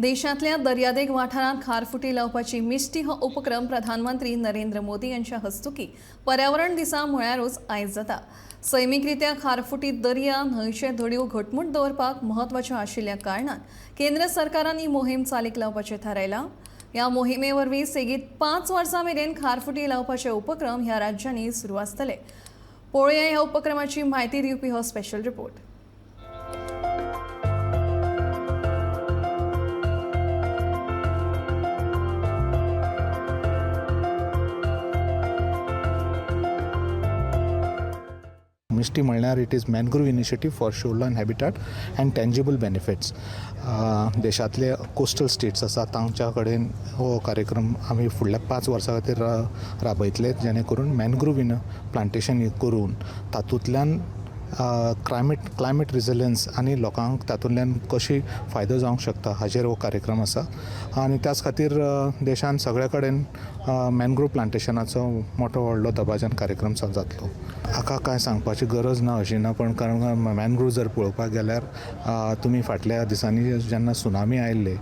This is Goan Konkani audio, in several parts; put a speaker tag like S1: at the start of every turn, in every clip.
S1: देशांतल्या दर्यादेग वाठारांत खारफुटी लावपाची मिश्टी हो उपक्रम प्रधानमंत्री नरेंद्र मोदी यांच्या हस्तुकी पर्यावरण दिसा म्हळ्यारूच आयज जाता. सैमीकरित्या खारफुटी दर्या न्हंयचे धडयो घटमूट दवरपाक म्हत्वाच्यो आशिल्ल्या कारणान केंद्र सरकारान ही मोहीम चालीक लावपाचें थारायलां. ह्या मोहिमे वरवीं सेगीत 5 वर्सां मेरेन खारफुटी लावपाचे उपक्रम ह्या राज्यांनी सुरू आसतले. पळोवया ह्या उपक्रमाची म्हायती दिवपी हो स्पेशल रिपोर्ट.
S2: मिश्टी म्हणल्यार it is mangrove initiative for shoreline habitat and tangible benefits. देशांतले कोस्टल स्टेट्स आसा तांच्या कडेन हो कार्यक्रम आमी फुडल्या 5 वर्सां खातीर राबयतले, जेणे करून मॅनग्रूव इन प्लांटेशन करून तातूंतल्यान क्लायमेट रिजिलियन्स आनी लोकांक तातूंतल्यान कशी फायदो जावंक शकता हाजेर हो कार्यक्रम आसा. आनी त्याच खातीर देशांत सगळे कडेन मॅनग्रूव प्लांटेशनाचो मोठो व्हडलो दबाज्यान कार्यक्रम जातलो. हाका कांय सांगपाची गरज ना अशी ना, पण कारण मॅनग्रूव जर पळोवपाक गेल्यार तुमी फाटल्या दिसांनी जेन्ना सुनामी आयिल्ले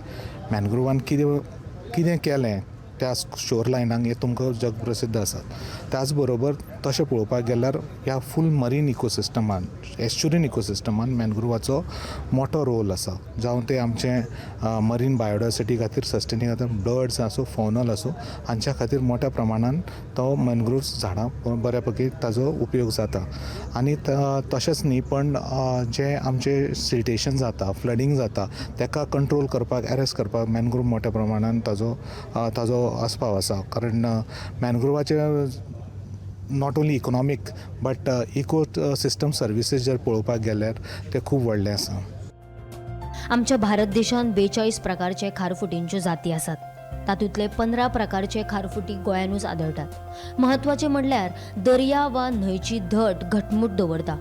S2: मॅनग्रुवान कितें केलें त्या शोर लायनाक हें तुमकां जग प्रसिद्ध आसा. त्याच बरोबर तशें पळोवपाक गेल्यार ह्या फूल मरीन इकोसिस्टमान, एस्च्युरीन इकोसिस्टमान मॅनग्रुवाचो मोठो रोल आसा. जावं ते आमचें मरीन बायोडायवर्सिटी खातीर, सस्टेनिंग खातीर, बर्ड्स आसूं, फॉनल आसूं, हांच्या खातीर मोठ्या प्रमाणान तो मॅनग्रूव झाडां बऱ्या पैकी ताजो उपयोग जाता. आनी तशेंच न्ही पण जें आमचें सिल्टेशन जाता, फ्लडींग जाता, ताका कंट्रोल करपाक, एरेस्ट करपाक मॅनग्रूव मोठ्या प्रमाणान ताजो आस्पाव आसा. कारण मॅनग्रुवाचे not only economic but eco system services जर पळोवपाक गेल्यार ते खूब व्हडले आसा.
S3: आमच्या भारत देशांत 42 प्रकारचे खारफुटींच्यो जाती आसात. तातूंतले 15 प्रकारचे खारफुटी गोंयानूच आदळटात. म्हत्वाचें म्हणल्यार दर्या वा न्हंयची धट घटमूट दवरता.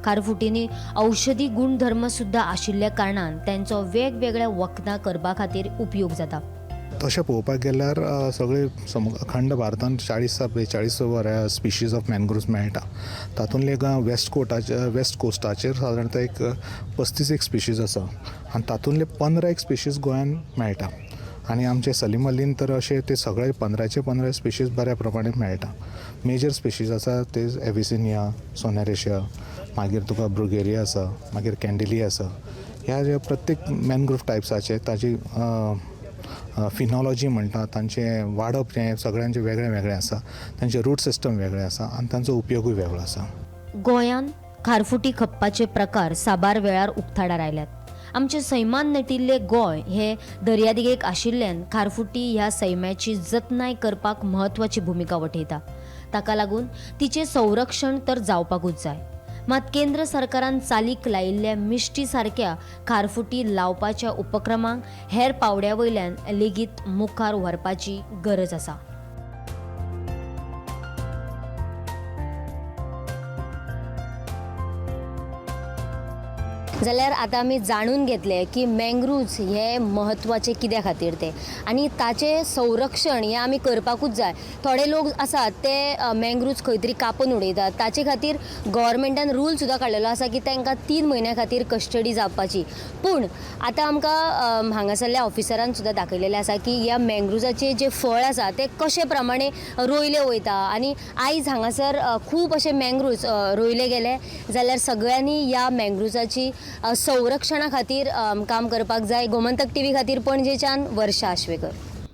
S3: खारफुटींनी औषधी गुणधर्म सुद्दां आशिल्ल्या कारणान तेंचो वेगवेगळ्या वखदां करपा खातीर उपयोग जाता.
S2: तशें पळोवपाक गेल्यार सगळे अखंड भारतांत 40 ते 42 वरां स्पिशीज ऑफ मॅनग्रुव्स मेळटा. तातूंतले एक वेस्ट कोस्टाचेर सादारणतः एक 35 एक स्पिशीज आसा आनी तातूंतले 15 एक स्पिशीज गोंयान मेळटा. आनी आमचे सलीम अलीन तर अशे ते सगळे 15 15 स्पिशीज बऱ्या प्रमाणे मेळटा. मेजर स्पिशीज आसा ते एविसिनिया, सोनेरेशिया, मागीर तुका ब्रुगेरिया आसा, मागीर कॅन्डिली आसा. ह्या ज्या प्रत्येक मॅनग्रूव टायप्साचे ताजी फिनॉलॉजी म्हणटा, तांचें वाडप हें सगळ्यांचें वेगळें वेगळें आसा, तांचें रूट सिस्टम वेगळें आसा आनी तांचो उपयोगूय वेगळो आसा.
S3: गोंयांत खारफुटी खपपाचे प्रकार साबार वेळार उक्ताडार आयल्यात. आमचें सैमान नटिल्लें गोंय हें दर्यादेगेक आशिल्ल्यान खारफुटी ह्या सैमाची जतनाय करपाक म्हत्वाची भुमिका वठयता. ताका लागून तिचें संरक्षण तर जावपाकूच जाय. मात केंद्र सरकारान चालीक लायिल्ल्या मिश्टी सारक्या खारफुटी लावपाच्या उपक्रमांक हेर पावड्या वयल्यान लेगीत मुखार व्हरपाची गरज आसा. जाल्यार आतां आमी जाणून घेतले की मॅंग्रुव्ज हे म्हत्वाचे कित्या खातीर ते आनी ताचें संरक्षण हें आमी करपाकूच जाय. थोडे लोक आसात ते मॅंग्रुव्ज खंय तरी कापून उडयतात. ताचे खातीर गव्हर्मेंटान रूल सुद्दां काडलेलो आसा की तांकां 3 म्हयन्या खातीर कस्टडी जावपाची. पूण आतां आमकां हांगासरल्या ऑफिसरान सुद्दां दाखयलेलें आसा की ह्या मॅंग्रुव्जाचें जें फळ आसा तें कशे प्रमाणे रोयलें वयता आनी आयज हांगासर खूब अशे मॅंग्रुव्ज रोयले गेले. जाल्यार सगळ्यांनी ह्या मॅंग्रुव्जाची संरक्षणा खातीर काम करपाक जाय. गोमंतक टीव्ही खातीर पणजेच्यान वर्षा आश्वेकर.